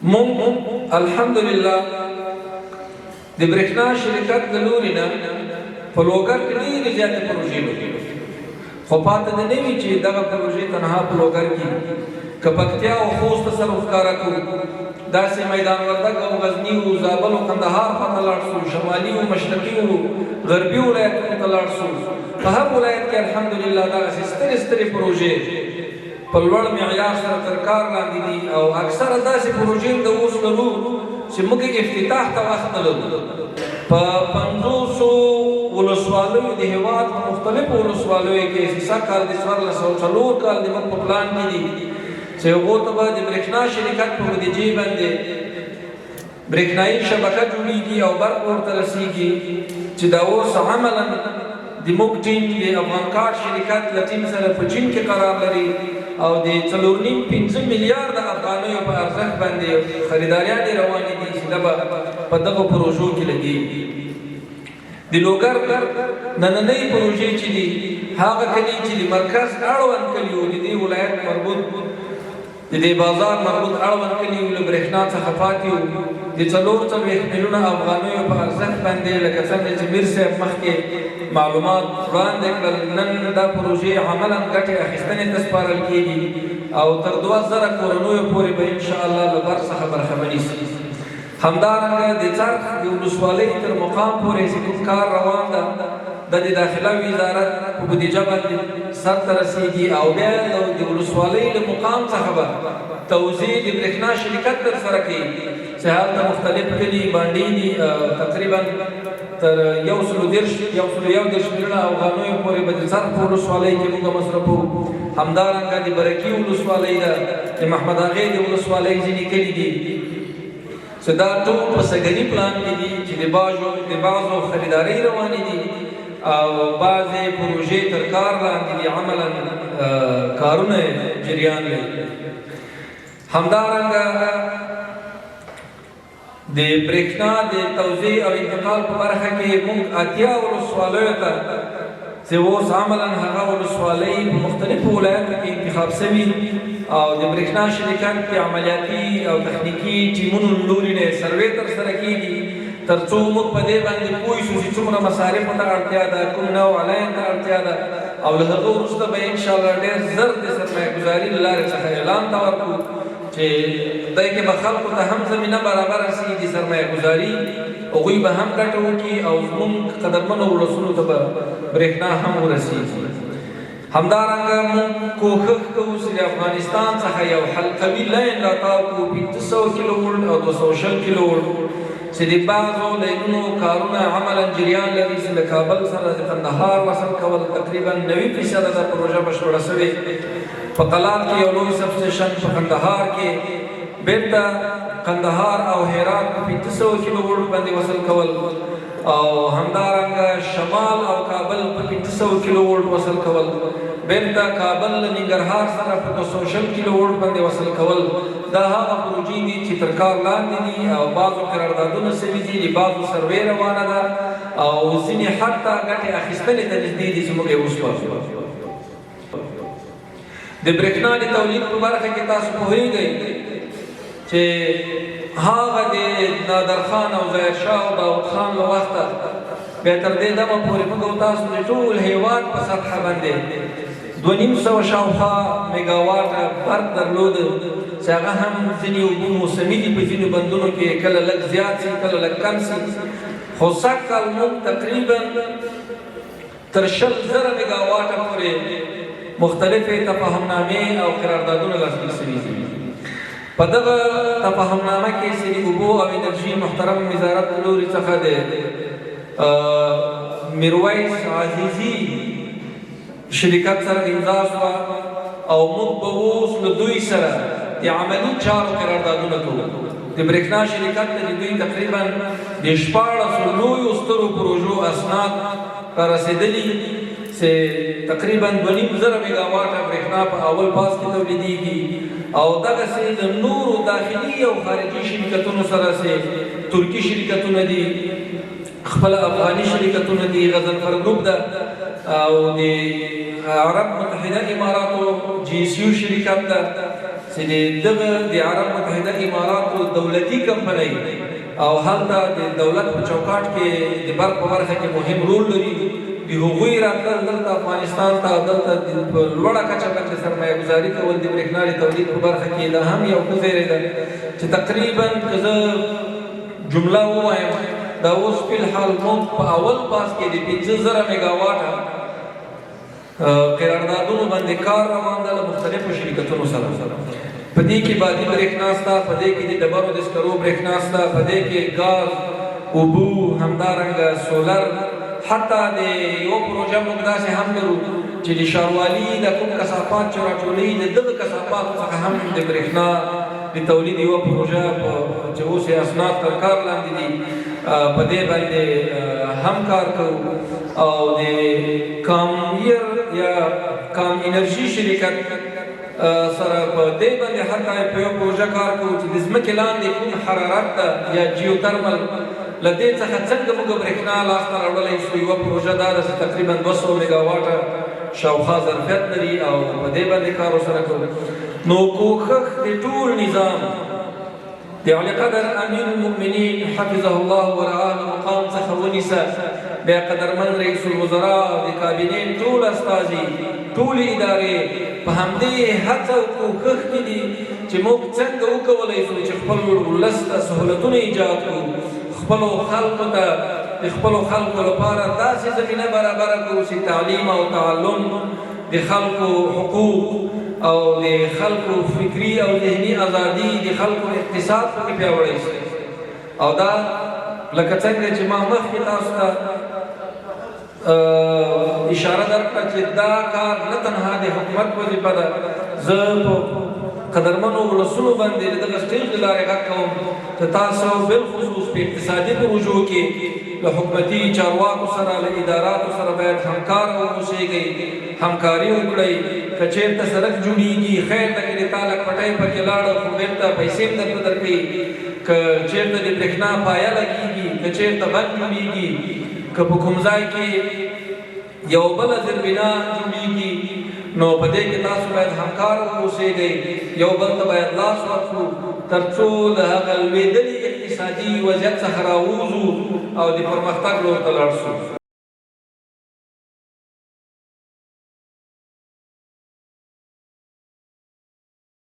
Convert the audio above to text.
مونږ الحمدلله د برېښنا شرکت له لوري نه په لوګر کې ډېرې زیاتې پروژې لرو، خو پاته دې نه وي چې دغه پروژې تنها په لوګر کې دي، که پکتیا او خوست ته سر وښکاره کړو، داسې میدان وردګ او غزني او زابل او قندهار خواته لاړ شو، شمالي او مشرقي او غربي ولایتونو ته لاړ شو، په هر ولایت کې الحمدلله دغسې سترې سترې پروژې په لوړ معیار سره تر کار لاندې دي او اکثره داسې پروژې هم د اوس لرو چې موږ یې افتتاح ته وخت نه لرو. په پنځوسو ولسوالیو د هېواد په مختلفو ولسوالیو کې چې سږ کال د 1404 کال د موږ په پلان کې دي چې هغو ته به د برېښنا شرکت په بودیجې باندې برېښنايي شبکه جوړېږي او برق ورته رسېږي چې دا اوس عملاً د موږ ټیم د افغان کارت شرکت له ټیم سره په چین کې قرار لري او د څلور نیم پنځه میلیارده افغانیو په ارزښت باندې خریداریانې روانې دي چې دا به په دغو پروژو کې لګېږي. د لوګر نننۍ پروژې چې دي هغه کلي چې د مرکز اړوند کلي وو، د دې ولایت مربوط د دې بازار مربوط اړوند کلي له برېښنا څخه پاتې وو، د 44 میلیونه افغانیو په ارزښت باندې لکه څنګه چې میر صاحب مخکې معلومات وړاندې کړل، نن دا پروژې عملاً ګټې اخیستنې ته سپارل کېږي او تر 2000 کورنیو پورې به ان شاء الله له برق څخه برخمنې شي. همدارنګه د څرخ د ولسوالۍ تر مقام پورې چې کوم کار روان ده د د داخله وزارت په بودیجه باندې سرته رسیږي او بیا د ولسوالۍ له مقام څخه به توزیع د برېښنا شرکت تر سره کوي چې هلته مختلف کلي بانډې دي، تقریبا تر 130 131 میلیونه افغانیو پورې به د څرخ په ولسوالۍ کې موږ مصرفوو. همدارنګه د برکي ولسوالۍ ده، د محمد اغې د ولسوالۍ ځینې کلي دي چې دا ټول په سږني پلان کې دي چې د باجو د بعضو خریدارۍ روانې دي او بعضې پروژې تر کار لاندې دي، عملا کارونه جریان لري. همدارنګه د برېښنا د توزیع او انتقال په برخه کې موږ 80 ولسوالیو ته چې اوس عملا هغه ولسوالۍ په مختلفو ولایاتو کې انتخاب شوي او د برېښنا شرکت د عملیاتي او تخنیکي ټیمونو له لوري نه سروې ترسره کېږي تر څو موږ په دې باندې پوه شو چې څومره مصارفو ته اړتیا ده، کوم نوع لاین ته اړتیا ده او له هغه وروسته به انشاءالله ډېر زر د سرمایه ګذاري له لارې څخه اعلان ته ورکړو چې دای کې به خلکو ته هم زمینه برابره شي د سرمایه ګذاري، هغوی به هم ګټه وکړي او زموږ قدرمنو ولسونو ته به برېښنا هم ورسېږي. همدارنګه موږ کوښښ کوو چې د افغانستان څخه یو حلقوي لاین راتاو کړو، 500 کیلو ولټ او 220 کیلو ولټ، چې د بعضو لینونو کارونه عملا جریان لري چې له کابل سره د قندهار وصل کول تقریبا 90 فیصده دا پروژه بشپړه شوې. په قلات کې یو لوی سب سټیشن، په قندهار کې بیرته قندهار او هرات په 500 کیلو ولټ باندې وصل کول او همدارنګه شمال او کابل په 500 کیلو ولټ وصل کول، بیرته کابل له ننګرهار سره په 220 کیلو ولټ باندې وصل کول، دا هغه پروژې دي چې تر کار لاندې دي او بعضو قراردادونه شوي دي، د بعضو سروې روانه ده او ځینې حتی ګټې اخیستنې ته نږدې دي چې موږ یې وسپارو. د برېښنا د تولید په برخه کې تاسو پوهېږئ چې هغه د نادر خان او ظاهر شاه او داود خان له وخته بیا تر دې دمه پورې موږ او تاسو د ټول هېواد په سطحه باندې 250 شاوخوا میګاواټه برق درلود چې هغه هم ځینې اوبه موسمي دي، په ځینو بندونو کې کله لږ زیات سي کله لږ کم سي، خو سږ کال موږ تقریبا تر 20,000 میګاواټه پورې مختلفې تفاهمنامې او قراردادونه لاسلیک شوي دي. په دغه تفاهمنامه کې چې د اوبو او انرژي محترم وزارت له لوري څخه د میرویس عزیزي شرکت سره امضا شوه او موږ به اوس له دوی سره د عملي چارو قراردادونه کوو. د برېښنا شرکت ته د دوی تقریبا د 16 لویو سترو پروژو اسناد را رسېدلي چې تقریبا 2500 میګاواټه برېښنا په اول فاز کې تولیدېږي او دغسې له نورو داخلي او خارجي شرکتونو سره چې ترکي شرکتونه دي، خپله افغاني شرکتونه دي، غضنفر ګروپ ده او د عرب متحده اماراتو جي سیو شرکت ده چې د دغه د عرب متحده اماراتو دولتي کمپنۍ او هلته د دولت په چوکاټ کې د برق په برخه کې مهم رول لري، د هغوی راتلل دلته افغانستان ته، دلته په لوړه کچه باندې سرمایه ګذاري کول د برېښنا د تولید په برخه کې، دا هم یو ښه زیری ده چې تقریبا که زه جمله ووایم، دا اوس فی الحال موږ په اول پاس کې د 5000 میګاواټه قراردادونو باندې کار روان ده له مختلفو شرکتونو سره. په دې کې بادي برېښنا شته، په دې کې د ډبرو د سکرو برېښنا شته، په دې کې ګاز، اوبو، همدارنګه سولر، حتی د یو پروژه موږ داسې هم لرو چې د ښاروالي د کوم کثافات چې راټولوي، د دغه کثافاتو څخه هم د برېښنا د تولید یوه پروژه چې اوس یې اسناد تر کار لاندې دي، په دې باندې هم کار کوو. او د کامیر یا کام انرژي شرکت سره په دې باندې حتی په یو پروژه کار کوو چې د ځمکې لاندې کوم حرارت ده یا جیوترمل، له دې څخه څنګه موږ برېښنا لاسته راوړلی شو. یوه پروژه دا ده چې تقریبا 200 میګاواټه شاوخوا ظرفیت لري او په دې باندې کار ورسره کوو. نو کوښښ د ټول نظام د عالیقدر امیر المؤمنین حفظه الله ورعاه مقام څخه ونیسه، بیا قدرمن رئیس الوزراء، د کابینې ټول استازي، ټولې ادارې په همدې هڅه او کوښښ کې دي چې موږ څنګه وکولی شو چې خپل ولس ته سهولتونه ایجاد کړو، خپلو خلکو ته د خپلو خلکو لپاره داسې زمینه برابره کړو چې تعلیم او تعلم، د خلکو حقوق او د خلکو فکري او ذهني ازادي، د خلکو اقتصاد پکې پیاوړی شي. او دا لکه څنګه چې ما مخکې تاسو ته اشاره درکړه چې دا کار نه تنها د حکومت وظیفه ده، زه په قدرمنو ولسونو باندې د دغه سټیج له لارې غږ کوم چې تاسو بالخصوص په اقتصادي پروژو کې له حکومتي چارواکو سره، له اداراتو سره باید همکار واوسېږئ، همکاري وکړئ. که چېرته سړک جوړېږي، خیر ده که د تا لږ پټی پکې لاړه، خو بېرته پیسې هم درته درکوي. که چېرته د برېښنا پایه لګېږي، که چېرته بند جوړېږي، که په کوم ځای کې یو بله زیربنا جوړېږي، نو په دې کې تاسو باید همکار واوسېږئ، یو بل ته باید لاس ورکړو ترڅو له هغه لوېدلي اقتصادي وضعیت څخه راووځو او د پرمختګ لور ته لاړ شو.